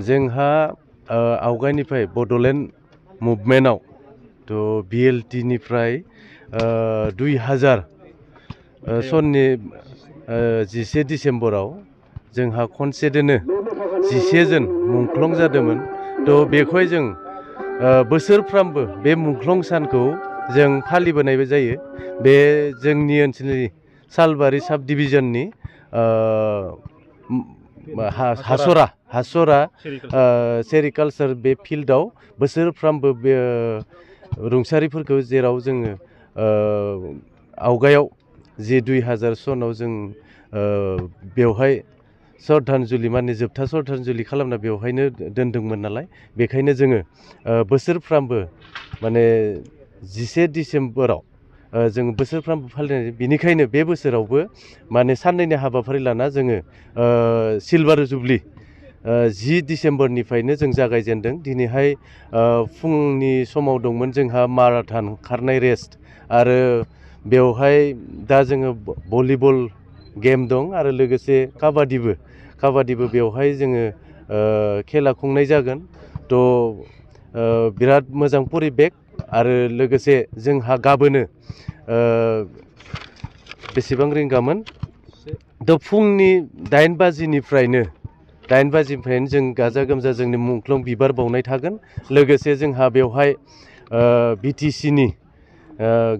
जोंहा आवगायनिफ्राय बड'लेण्ड मुभमेन्टआव BLT निफ्राय 2000 सननि 11 डिसेम्बराव जोंहा खनसेदोनो 11 जन मुंख्लं जादोंमोन। बेखौहाय जों बोसोरफ्रामबो बे मुंख्लं सानखौ जों फालिबोनायबो जायो। बे जोंनि ओनसोलनि सालबारि साब डिभिजननि हासरा सेरिकालचार बे फिल्डआव बोसोरफ्रामबो बे रुंसारिफोरखौ जेराव जोङो आवगायाव जे 2000 सनाव जों बेवहाय श्रद्धांजलि माने जोबथा श्रद्धांजलि खालामना बेवहायनो दोनदोंमोन नालाय, बेखायनो जोङो बोसोरफ्रामबो माने 11 डिसेम्बराव जों बोसोरफ्रामबो फालिनाय। बिनिखायनो बे बोसोरावबो माने साननैनि हाबाफारि लाना जोङो सिलभार जुबलि 10 डिसेम्बरनिफ्रायनो जों जागायजेनदों। दिनैहाय फुंनि समाव दंमोन जोंहा माराथन खारनाय रेस, आरो बेवहाय दा जोङो भलिबल गेम दं आरो लोगोसे काबादिबो बेवहाय जोङो खेला खुंनाय जागोन। बिराद मोजां परिबेक, आरो लोगोसे जोंहा गाबोनो बेसेबां रिंगामोन फुंनि 8 बाजिनिफ्रायनो जों गाजा गोमजा जोंनि मुंख्लं बिबार बावनाय थागोन। लोगोसे जोंहा बेवहाय BTCनि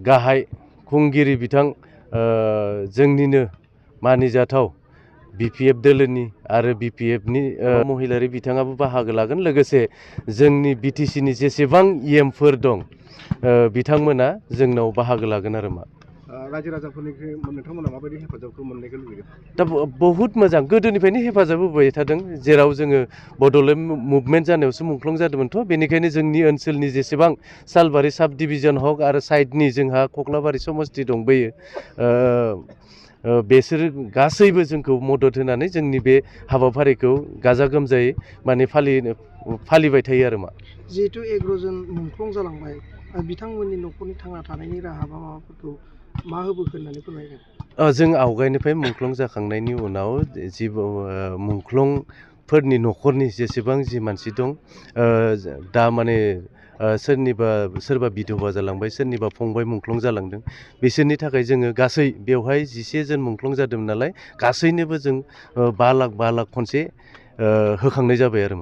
गाहाय खुंगिरि बिथां जोंनिनो मानिजाथाव BPF दोलोनि आरो BPFनि महिलारि बिथाङाबो बाहागो लागोन। लोगोसे जोंनि BTCनि जेसेबां EMफोर दं बिथांमोना जोंनाव बाहागो लागोन आरो रायजो राजाफोरनिफ्राय नोंथांमोना माबायदि हेफाजाबखौ मोननायखौ लुबैदों? दा बहुत मोजां, गोदोनिफ्रायनो हेफाजाब होबाय थादों। जेराव जोङो बड'लेण्ड मुभमेन्ट जानायावसो मुंख्लं जादोंमोनथ', बेनिखायनो जोंनि ओनसोलनि जेसेबां सालबारि साब डिभिजन हक आरो साइडनि जोंहा कख्लाबारि समस्ति दंबोयो, बेसोरो गासैबो जोंखौ मदद होनानै जोंनि बे हाबाफारिखौ गाजा गोमजायै माने फालिबाय थायो आरो जिहेतु 11 जन मुंख्लं जालांबाय, बिथांमोननि न'खरनि थांना थानायनि राहा बा माबाफोरखौ मा होबोखो होननानै फोरमायगोन? जों आवगायनिफ्राय मुंख्लं जाखांनायनि उनाव जि मुंख्लंफोरनि न'खरनि जेसेबां जि मानसि दं, दा माने सोरबा बिधवा जालांबाय, सोरनिबा फंबाय मुंख्लं जालांदों, बिसोरनि थाखाय जोङो गासै बेवहाय 11 जन मुंख्लं जादोंमोन नालाय, गासैनोबो जों 5 लाख खनसे होखांनाय जाबाय आरो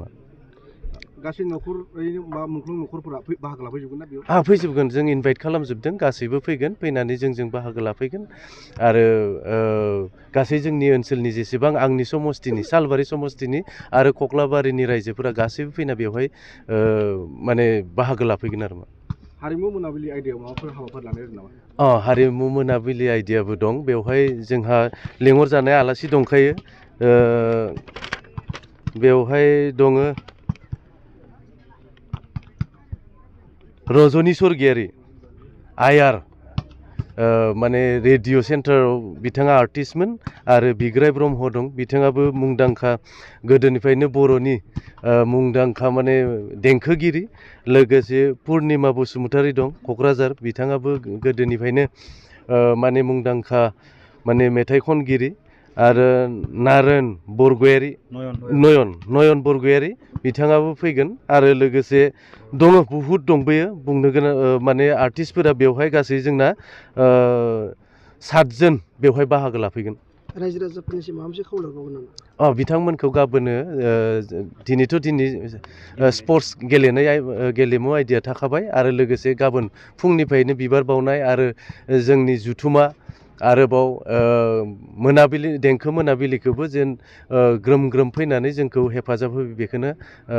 गासै मुंख्लं न'खरफोरा बाहागो लाफैजोबगोन ना बेयाव? फैजोबगोन, जों इनभाइट खालामजोबदों, गासैबो फैगोन, फैनानै जोंजों बाहागो लाफैगोन। आरो गासै जोंनि ओनसोलनि जेसेबां आंनि समस्तिनि सालबारि समस्तिनि आरो कख्लाबारिनि रायजोफोरा गासैबो फैना बेवहाय माने बाहागो लाफैगोन आरो हारिमु मोनाबिलि आयदायाव माबाफोर हाबाफारि लानाय जादों नामा? हारिमु मोनाबिलि आयदायाबो दं। बेवहाय जोंहा लेंहरजानाय आलासि दंखायो। बेवहाय दङ रजनि स्वर्गियारि, आइआर माने रेडिअ सेन्टाराव बिथाङा आर्टिस्टमोन, आरो बिग्राय ब्रह्म दं, बिथाङाबो मुंदांखा, गोदोनिफ्रायनो बर'नि मुंदांखा माने देंखोगिरि। लोगोसे पुर्निमा बसुमतारी दं, क'क्राझार, बिथाङाबो गोदोनिफ्रायनो माने मुंदांखा माने मेथाइ खनगिरि। आरो नारायण बरगयारि, नयन बरगयारि, बिथाङाबो फैगोन। आरो लोगोसे दङ, बहुद दंबोयो बुंनो गोनां, माने आर्टिस्टफोरा बेवहाय गासै जोंना 7 जन बेवहाय बाहागो लाफैगोन। रायजो राजाफोरनिसिम माबा मोनसे खावलायबावगोन नामा? बिथांमोनखौ गाबोनो दिनै स्पर्ट्स गेलेमु आयदाया थाखाबाय, आरो लोगोसे गाबोन फुंनिफ्रायनो बिबार बावनाय आरो जोंनि जुथुमा, आरोबाव देंखो मोनाबिलिखौबो जेन ग्रोम ग्रोम फैनानै जोंखौ हेफाजाब होयो, बेखौनो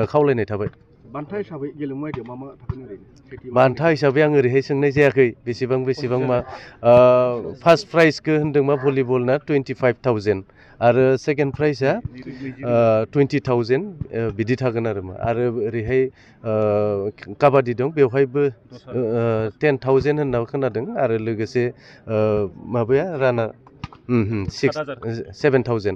खावलायनाय थाबाय। बान्था हिसाबै गेलेमु आयदायाव मा थागोन ओरैनो? बान्था हिसाबै आं ओरैहाय सोंनाय जायाखै, बेसेबां मा। फार्स्ट प्राइजखौ होन्दों मा भलिबलना 25,000, आरो सेकेन्ड प्राइजआ 20,000 बिदि थागोन आरो ओरैहाय काबादि दं, बेवहायबो 10,000 होनना खोनादों, आरो लोगोसे माबाया रानार 7,000।